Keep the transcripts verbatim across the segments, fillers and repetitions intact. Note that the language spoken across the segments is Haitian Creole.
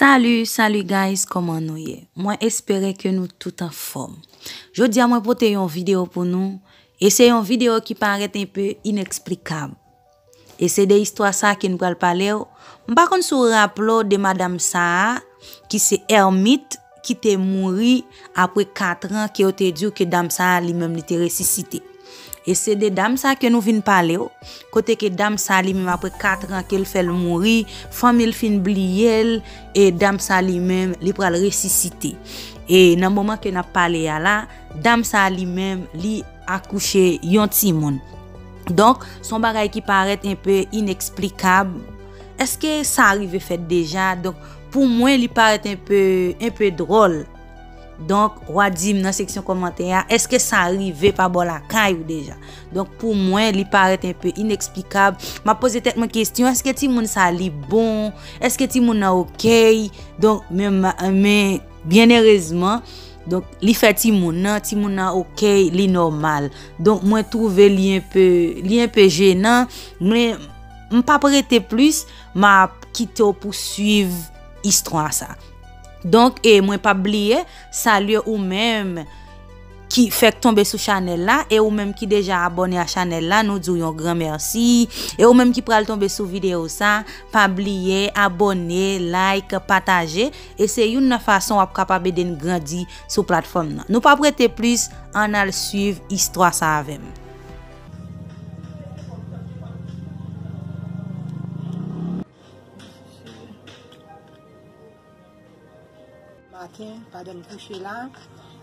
Salut, salut guys, kòman nou ye? Mwen espere ke nou tout anfòm. Jodi a mwen pote yon videyo pou nou, e se yon videyo ki parèt enpe ineksplikab. E se de istwa sa ke n pral pale w. M pa konn si w raple w de madanm sa a, ki se Ermit, ki te mouri apre kat an ke yo te di w ke dam sa a li menm li te resisite. E se de dam sa ke nou vin pale w, kote ke dam sa li menm apre kat an ke l fè l mouri, fanmi l fin bliye l, e dam sa li menm li pral resisite. E nan moman ke n ap pale a la, dam sa li menm li akouche yon timoun. Donk, se yon bagay ki parèt enpe ineksplikab. Èske sa rive fèt deja? Donk, pou mwen, li parèt enpe, enpe dwòl. Donk, w a di m nan seksyon kòmantè a, èske sa rive pa bò lakay ou deja? Donk, pou mwen, li parèt enpe ineksplikab. M ap poze tèt mwen kesyon, èske timoun sa li bon? Èske timoun nan oke? Donk, men, men, byenerezman, donk, li fè timoun nan, timoun nan oke, li nòmal. Donk, mwen twouve li enpe, li enpe jenan, men m p ap rete plis, m ap kite w pou swiv istwa sa. Donk, e mwen p ap bliye, salye ou menm ki fèk tonbe sou chanèl la, e ou menm ki deja abòne a chanèl la, nou di w yon gran mèsi. E ou menm ki pral tonbe sou videyo sa, pa bliye abòne, like, pataje, e se youn nan fason w ap kapab ede n grandi sou platfòm nan. Nou p ap rete plis, ann al swiv istwa sa avè m. Maten, pandan m kouche la,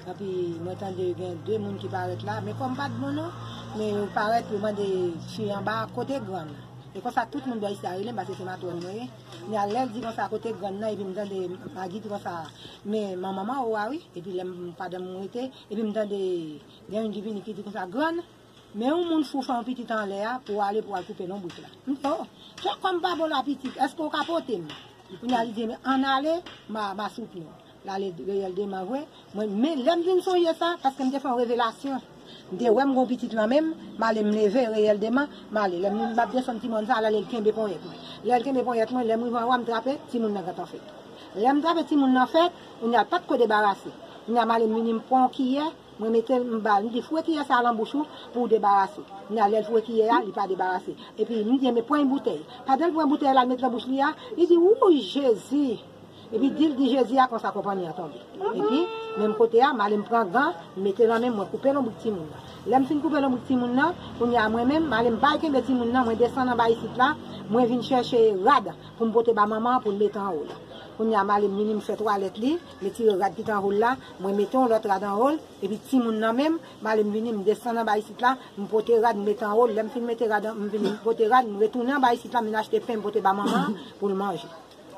epi mwen tande gen de moun ki parèt la, men kò m pa t bon non, men yo parèt, yo mande fi anba, kote grann? E konsa tout moun bò isi a rele m, paske se matwòn mwen ye. Men lè l di konsa, kote grann nan, epi m tande Magi di konsa, men manman w a wi, epi lè m, pandan m rete, epi m tande gen youn ki vini ki di konsa, grann, men yon moun fou fè yon pitit anlè a pou w ale pou w al koupe lonbrik la. M di, o, kè kòm pa bon la pitit, èske w ka pote m? Kounye a li di, men ann ale, m a, m a soutni w. L ale reyèl deman vre. Mwen, men lè m vin sonje sa, paske m te fè yon revelasyon. M te wè m gen yon pitit lan men m, m ale m leve reyèl deman, m ale. Lè m, m ap desann ti mòn sa, l ale l kenbe ponyèt mwen. Lè l kenbe ponyèt mwen, lè m rive anwo a, m trape, timoun nan gentan fèt. Lè m trape timoun nan fèt, kounye a l pa t ko debarase. Kounye a m ale m vini m pran yon kiyè, mwen mete l, m ba l, m di, foure kiyè sa a nan bouch ou pou w debarase. Kounye a lè l foure kiyè a, li pa debarase. Epi m di, men pran yon boutèy. Pandan l pran boutèy la, l met nan bouch li a, li di, wouy, Jezi! Epi di l di Jezi a, konsa konpannyen an tonbe. Epi, menm kote a, m ale m pran gan, m mete nan men m, mwen koupe lonbrik timoun nan. Lè m fin koupe lonbrik timoun nan, kounye a mwen menm, m ale m bay kenbe timoun nan, mwen desann anba isit la, mwen vin chèche rad pou m pote ba manman an pou l mete anwo l. Kounye a m ale m vini m fè twalèt li, m retire rad ki te anwo l la, mwen mete yon lòt rad anwo l, epi timoun nan menm, m ale m vini m desann anba isit la, m pote rad m mete anwo l, lè m fin mete rad an, m vin pote rad, m retounen anba isit la, m vin achte pen m pote ba manman an pou l manje.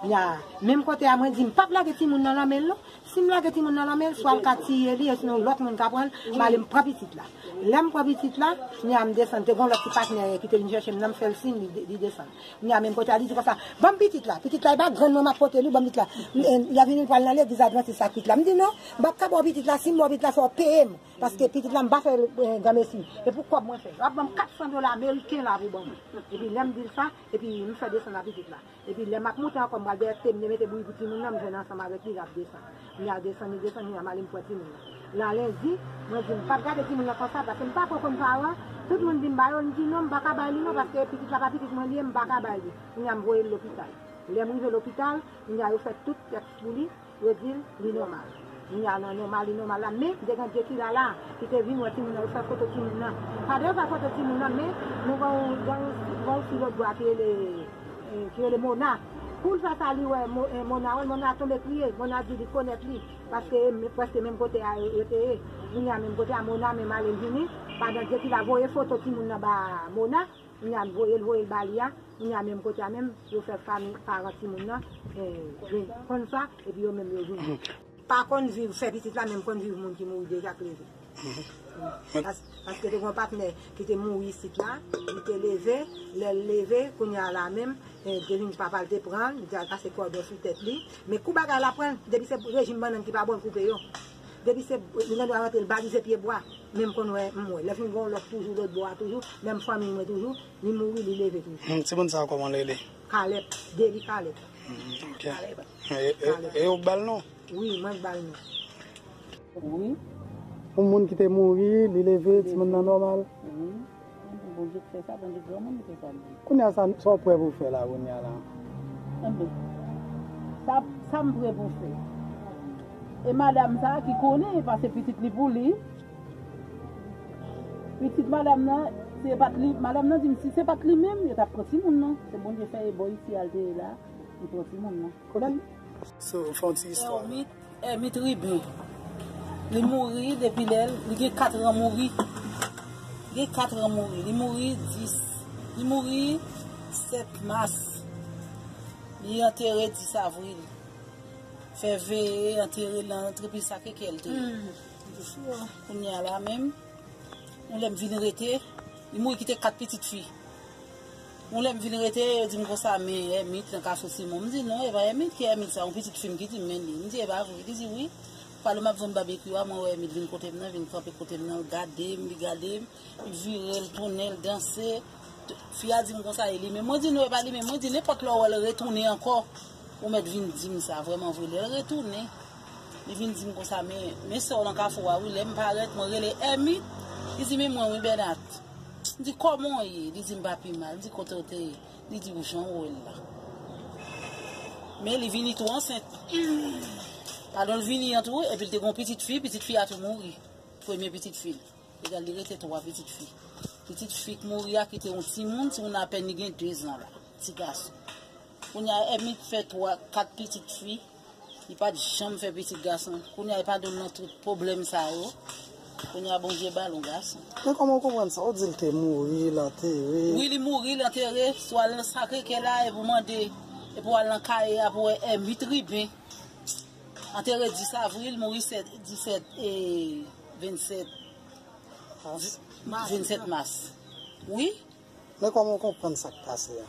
Kounye a, menm kote a mwen di m p ap lage timoun nan nan men l non. Si m lage timoun nan nan men l, swa l ka tiye li, e sinon lòt moun ka pran l, m ale m pran pitit la. Lè m pran pitit la, kounye a m desann, te gen yon lòt ti patnè ki te vin chèche m nan, m fè l siy, li, li desann. Kounye a menm kote a, li di konsa, ban m pitit la, pitit la e pa grann mwen m ap pote li, ban m pitit la. L, l ap vin pral nan legliz advantis ak pitit la. M di non, m p ap ka ba w pitit la, si m ba w pitit la, fò w peye m. Paske pitit la m pa fè l, eh, granmesi. E pou kòb mwen fè. W ap ban m kat san dola meriken la pou ban mwen. Epi lè m di l sa, epi m fè desann a pitit la. Epi lè m ap moute ankò, m pral dèyè te m te mete bouyi pou timoun nan, m jwenn ansanm avèk li, l ap desann. Li al desann, li desann, li al ale m pran timoun nan. Lalendi, mwen di m p ap gade timoun nan konsa, paske m pa ko konn paran. Tout moun di m ba yo, m di non, m pa ka bay li non, paske pitit la pa pitit mwen li ye, m pa ka bay li. Kounye a m voye l lopital. Lè m rive lopital, kounye a yo fè tout tès pou li. Yo di l, li nòmal. Li a nan nòmal, li nòmal la. Men, m te gen Djekila la, ki te vin wè timoun nan, yo fè foto timoun nan. Pandan yo fè foto timoun nan, men, nou gen yon, gen yon, gen yon fi lòtbò a ki rele, eh, ki rele Mona. Kou l fè sa, li wè Mo-, eh, Mona, wè Mona tonbe kriye. Mona di li konèt li, paske e, prèske menm kote a yo, yo te ye. Kounye a menm kote a Mona, menm ale vini. Pandan Djekila voye foto timoun nan ba Mona, kounye a l voye l, voye l ba li a. Kounye a menm kote a menm, yo fè fanmi, paran timoun nan, eh, vin konn sa, epi yo menm yo vini. Pa konn viv fè pitit la, men m konn viv moun ki mouri deja k leve. Pas-, paske te gen yon patnè ki te mouri isit la, li te leve, lè l leve, kounye a la menm, eh, te vin papa l te pran l, li te al kase kòdon sou tèt li. Men kou bagay la pran l, depi se rejim bannann ki pa bon, l koupe yo. Depi se, li gen dwa rantre, l balize pye bwa, men m konn wè, m wè. Lè fin gen yon lòt toujou, lòt bò a toujou, menm fanmi mwen toujou, li mouri, li leve toujou. Hmm, timoun sa a kòman l rele? Kalèp, Deli Kalèp. Ok. Kaleb. E, e, e ou k ba l non? Wi, mwen k ba l non. Wi. Yon moun ki te mouri, li leve, timoun nan nòmal. Wi. Bondye k fè sa, Bondye granmoun li fè sa li. Kounye a sa, sa w prè pou w fè la, kounye a la? Enben, sa, sa m prè pou m fè. E madanm sa a ki konnen, paske pitit li pou li. Pitit madanm nan, se pa t li, madanm nan di m si se pa t li menm, yo t ap pran timoun nan. Se Bondye fè e bò isi a l te ye la, li pran timoun nan. Kote? So, fè yon ti istwa. Ermit, Ermit Riben. Li mouri depi lè l, li gen kat an mouri. Li gen kat an mouri. Li mouri dis, li mouri sèt mas. Li antere dis avril. Fè veye, antere l nan antrepriz sa ke kè l te ye. Hmm. Kounye a la menm, yon lè m vin rete, li mouri kite kat pitit fi. Yon lè m vin rete, yo di m konsa, men Ermit nan Kafou Simon. M di, non, e pa Ermit, ki Ermit sa? Yon pitit fi m ki di m, men li. M di, e pa vre? Li di, wi. Pandan m ap vann babekyou a, mwen wè Ermit vin kote m nan, vin kanpe kote m nan, l gade m, li gade m, li vire l, tounen, l danse. Fi a di m konsa, e li menm? Mwen di, non, e pa li menm. Mwen di, nenpòt lè w wè l retounen ankò, ou mèt vin di m sa, vrèman vre. Lè l retounen, li vin di m konsa, men, men sè w nan Kafou a, wi, lè m parèt, mwen rele Ermit. Li di, men mwen, wi, Bènat. M di, kòman w ye? Li di, m pa pi mal. M di, kote w te ye? Li di, ou jan w wè l la. Men li vini tou ansent. Padon, l vini an tou, epi l te gen yon pitit fi, pitit fi a tou mouri. Premye pitit fi l. Egal, li rete twa pitit fi. Pitit fi k mouri a kite yon timoun, timoun apèn li gen de zan la, ti gason. Kounye a, Ermit fè twa, kat pitit fi, li pa t janm fè pitit gason. Kounye a, li pa donn nan tout pwoblèm sa yo. Kounye a, Bondye ba l yon gason. Men kòman w konprann sa? Ou di l te mouri, l antere. Wi, li mouri, l antere. Swa l nan Sakre Kè la, epi w mande, epi w al nan Kaye a pou w wè Ermit Riben. Antere dis avril, mouri sèt, disèt, e vennsèt. Mas. Vennsèt mas. Wi. Men kòman w konprann sa k pase a?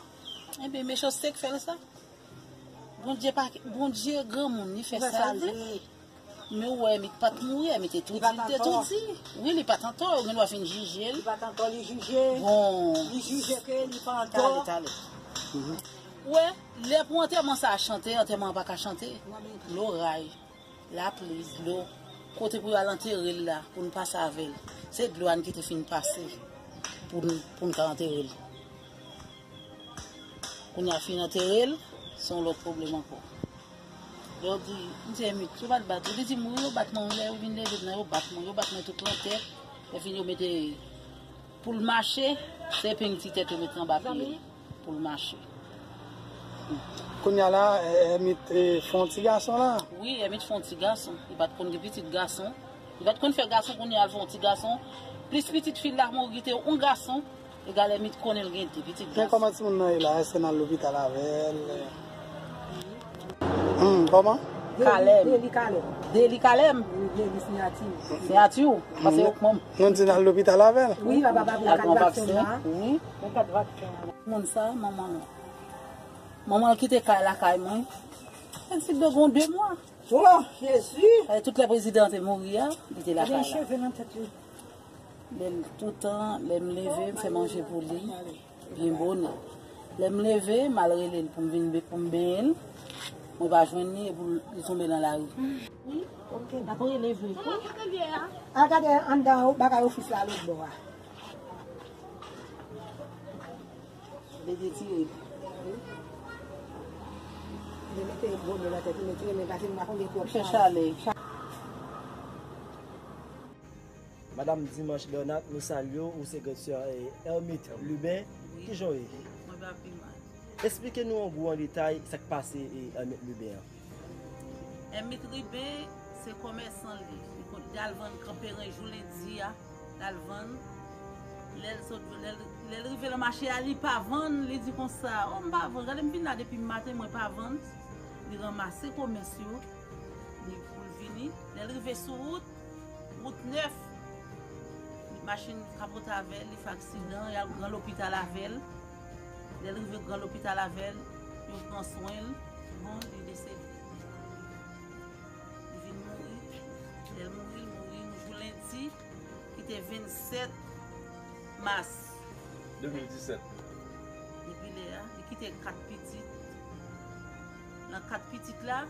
Ebyen, mechanste k fè l sa. Bondye pa, Bondye granmoun, li fè sa l vle. Men ou wè, Ermit pa t mouri, Ermit te tou di, li te tou di. Wi, li pa t antò, yo gen dwa fin jije l. Li pa t antò, li jije. Bon. Li jije ke li pa antò. Talè, talè. Ou wè, lè pou antèman sa a chante, antèman an pa ka chante. Loray, lapli, dlo. Kote pou y al antere l la, pou n pase avè l. Se dlo a n kite fin pase pou n, pou n ka antere l. Kounye a fin antere l, se yon lòt pwoblèm ankò. Lè w di, m di, Ermit, yo pa t bat ou? Li di m, wi, yo bat mwen, wi, lè yo vin leve m nan, yo bat mwen, yo bat mwen tout lantè. Lè fini, yo mete pou l mache, se epeng ti tèt yo mete anba pye l pou l mache. Kounye a la, Ermit, e, fè yon ti gason la? Wi, Ermit fè yon ti gason. Li pa t konn gen pitit gason. Li pa t konn fè gason, kounye a l fè yon ti gason. Plis pitit fi l la mouri, kite yon gason. Egal, Ermit konnen l gen de pitit gason. Men kòman timoun nan ye la? Èske n al lopital avè l? Hmm, kòman? Kalèm. Deli Kalèm. Deli Kalèm. Wi, Deli siyati. Siyati w? Pase yo k manm. Nou di n al lopital avè l? Wi, papa pa pou l kat vaksen la. Wi. L kat vaksen la. Moun sa, manman l. Manman l kite kay lakay mwen. Ensi de gon de mwa. Oh, Jezi! Tout lè prezidan te mouri a, li te lakay la. Gen cheve nan tèt li. Lè l, toutan, lè m leve, m fè manje pou li, byen bonè. Lè m leve, m al rele l pou m vin be-, pou m benyen l. Mwen pa jwenn li, epi li tonbe nan lari. Wi, ok, n ap rele vre. A, gade anndan bagay ofis la lòt bò a. Li detire. Li mete gwo dlo nan tèt li, li tire, men pase m pa konnen twòp chalè. Madanm Dimanche Bernard, nou salye w, ou se grande sœur, eh, Ermit Lubin. Wi. Kijan w ye? Mwen pa pi mal. Esplike nou an gwo an detay sa k pase, eh, Ermit Lubin an. Ermit Lubin, se kòmèsan l ye. Li konn, li al vann Kanperen jou lendi a, l al vann. Lè l sot, lè l, lè l rive nan mache a, li pa vann, li di konsa, o, m pa vann, gade m vin la depi maten, mwen pa vann. Li ranmase kòmès yo, li pou l vini. Lè l rive sou wout, wout nèf, machin kapot avè l, li fè aksidan, y al gran lopital avè l. Lè l rive gran lopital avè l, yo pran swen l, bon, li desede. Li vin mouri. Lè l mouri, l mouri yon jou lendi, ki te vennsèt mas. De mil disèt. Depi lè a, li kite kat pitit. Nan kat pitit la,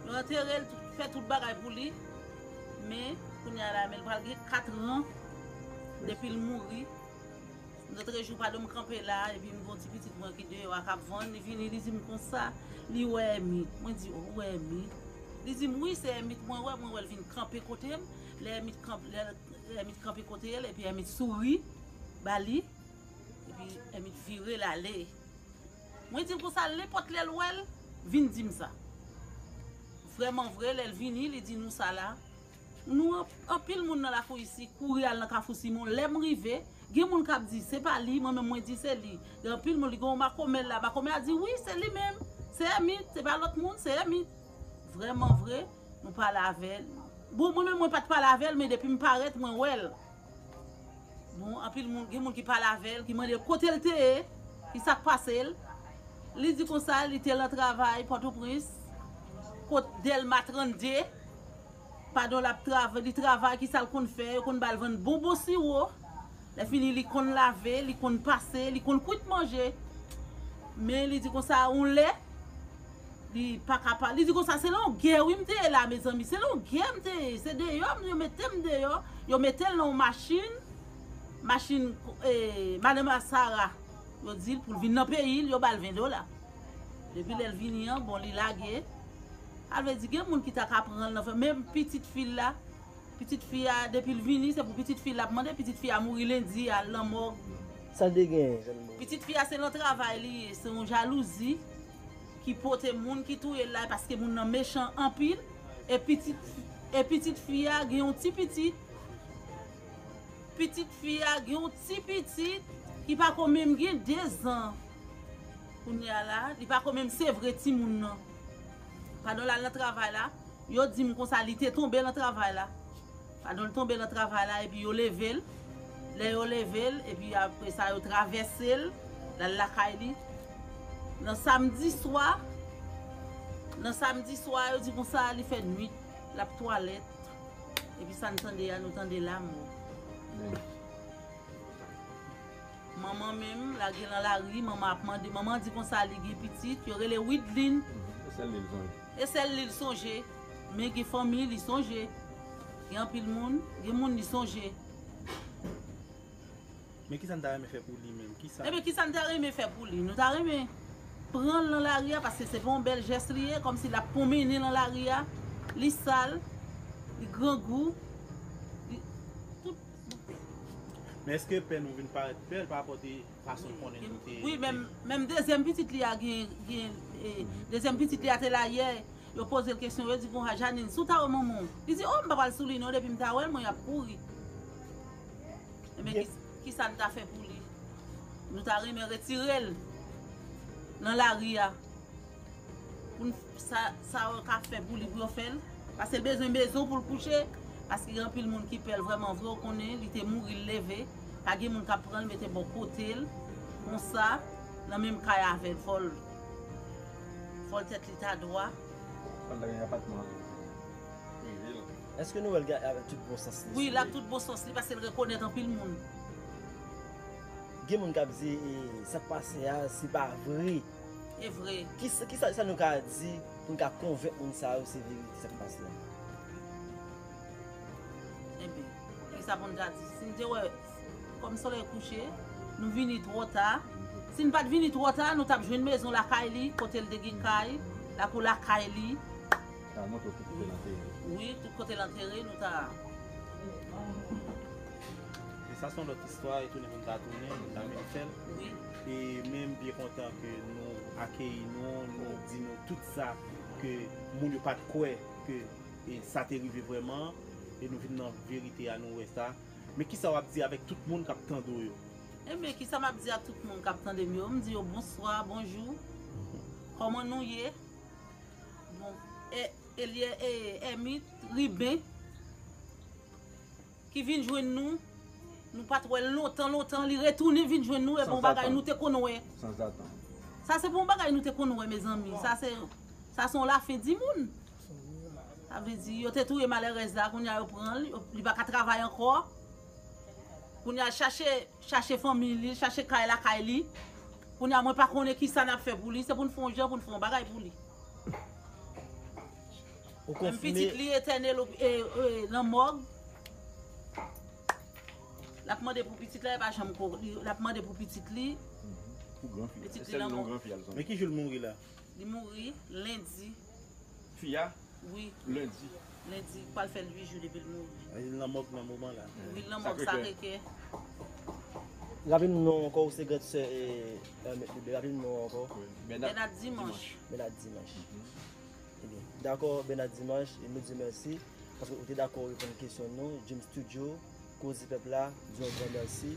yo antere l, fè tout bagay pou li. Men, kounye a la, men l pral gen kat an depi l mouri. Lòt jou, padon, m kanpe la, epi m gen yon ti pitit mwen ki deyò a k ap vann, li vini, li di m konsa, li wè Èmit. Mwen di, "O, ou wè Èmit?" Li di m, "Wi, se Èmit mwen wè, mwen wè l vin kanpe kote m." Lè Èmit kanpe, lè Èmit kanpe kote l, epi Èmit souri ba li, epi Èmit vire l ale. Mwen di l konsa, nenpòt lè l wè l, vin di m sa. Vrèman vre, lè l vini, li di nou sa la. Nou an-, anpil moun nan lakou isi kouri al nan Kafou Simon. Lè m rive, gen moun k ap di, "Se pa li," mwen menm mwen di, "Se li." Gen anpil moun, li gen yon makomè la. Makomè a di, "Wi, se li menm. Se Èmit, se pa lòt moun, se Èmit." Vrèman vre, nou pale avè l. Bon, mwen menm, mwen pa t pale avè l, men depi m parèt, mwen wè l. Bon, anpil moun, gen moun ki pale avè l, ki mande l kote l te ye, ki sa k pase l. Li di konsa, li te lan travay Pòtoprens, kot Dèlma trannde. Padon, l ap travay, li travay, ki sa l konn fè, yo konn ba l vann bonbon siwo. Lè fini, li konn lave, li konn pase, li konn kwit manje. Men li di konsa, yon lè, li pa ka pa, li di konsa, "Se lan yon gè, wi, m te ye la, mezanmi, se lan yon gè m te ye, se deyò, m, yo mete m deyò, yo mete l nan yon machin, machin, eh, madanm a Sara, yo di l pou l vin nan peyi l, yo ba l ven dola." Depi lè l vini an, bon, li lage. Sa vle di, gen moun ki ta ka pran l nan fè, menm pitit fi l la, pitit fi a, depi l vini, se pou pitit fi l l ap mande, pitit fi a mouri lendi a, l nan mòg. Sa l te genyen sèlman? Pitit fi a se nan travay li ye, se yon jalouzi ki pote moun ki touye l la, paske moun nan mechan anpil, e pitit, e pitit fi a gen yon ti pitit, pitit fi a gen yon ti pitit ki pa ko menm gen de zan. Kounye a la, li pa ko menm sevre timoun nan. Pandan l al nan travay la, yo di m konsa li te tonbe nan travay la. Pandan l tonbe nan travay la, epi yo leve l. Lè yo leve l, epi apre sa, yo travèse l, l al lakay li. Nan samdi swa, nan samdi swa, yo di konsa li fè nwit, l ap twalèt. Epi sa n tande a, nou tande lamò. Manman menm, lage nan lari, manman ap mande, manman di konsa li gen pitit, yo rele Widlin. E sèl li l sonje. E sèl li l sonje. Men gen fanmi li sonje. Gen anpil moun, gen moun li sonje. Men kisa n ta renmen fè pou li menm? Kisa? Ebyen, kisa n ta renmen fè pou li? Nou ta renmen pran l nan lari a, paske se pa yon bèl jès li ye, kòmsi l ap pwonmennen nan lari a, li sal, li grangou, li, tout. Men èske pè nou vin parèt bèl pa rapò de fason l konnen nou te... Wi, menm, menm dezyèm pitit li a gen, gen, e, dezyèm pitit li a te la yè, yo poze l kesyon, yo di konsa, "Janine, si w ta wè manman w?" Li di, "O, m pa pral sou li non, depi m ta wè l, mwen, y ap kouri." Ebyen, ki, kisa n ta fè pou li? Nou ta renmen retire l nan lari a. Pou n, sa, sa yo ka fè pou li, pou yo fè l. Paske l bezwen mezon pou l kouche. Paske gen anpil moun ki pè l vrèman vre, ou konnen, li te mouri, l leve. Pa gen moun k ap pran l, mete bò kote l. Konsa, nan menm kay avè l, fò l, fò l tèt li ta dwa. Fò l ta gen apatman prive l. Èske nou wè l ga-, avèk tout bon sans li? Wi, l ak tout bon sans li, paske l rekonèt anpil moun. Gen moun k ap di, e, sa k pase a, se pa vre. E vre. Kisa, kisa, sa nou ka di pou n ka konvenk moun sa yo se verite sa k pase a? Ebyen, kisa pou n ta di? Si n te wè, kòm solèy kouche, nou vini twò ta. Si n pa t vini twò ta, nou t ap jwenn mezon lakay li, kote l te gen kay, lakou lakay li. Ta montre w tout kote l antere. Wi, tout kote l antere, nou ta. E sa se yon lòt istwa, e tounen pou n ta tounen, nou ta vin fè l. Wi. E men m byen kontan ke nou akeyi nou, nou di nou tout sa ke moun yo pa t kwè ke, e sa te rive vrèman, e nou vin nan verite a, nou wè sa. Men kisa w ap di avèk tout moun k ap tande w yo? Ebyen, kisa m ap di ak tout moun k ap tande m yo? M di yo bonswa, bonjou. Kòman nou ye? Bon, e, Elie, e, Èmit, Riben, ki vin jwenn nou. Nou pa t wè l lontan, lontan, li retounen vin jwenn nou, e bon bagay nou te konn wè. Sanzatann. Sa se bon bagay nou te konn wè, mezanmi. Sa se, sa se yon lafen di moun. Sa vle di, yo te touye malerèz la, kounye a yo pran l, yo, li pa ka travay ankò. Kounye a chache, chache fanmi li, chache kay lakay li. Kounye a mwen pa konnen kisa n ap fè pou li, se pou n fè yon jan pou n fè yon bagay pou li. Ou konfime. Menm pitit li etène l e, e, nan mòg. L ap mande pou pitit la, e pa janm ko, li, l ap mande pou pitit li. Pou gran fi. Pitit li nan mòg. Men ki jou l mouri la? Li mouri lendi. Fi a? Wi. Lendi. Lendi, pral fè uit jou depi l mouri. Li nan mòg nan moman la. Wi, l nan mòg Sakre Kè. Rapid non ankò, ou se grande sœur e Rapid non ankò. Bernard Dimanche. Bernard Dimanche. Ebyen, dakò, Bernard Dimanche, e nou di mèsi paske ou te dakò reponn kesyon nou. Dream Studio, Koze Pèp la, di yon gran mèsi.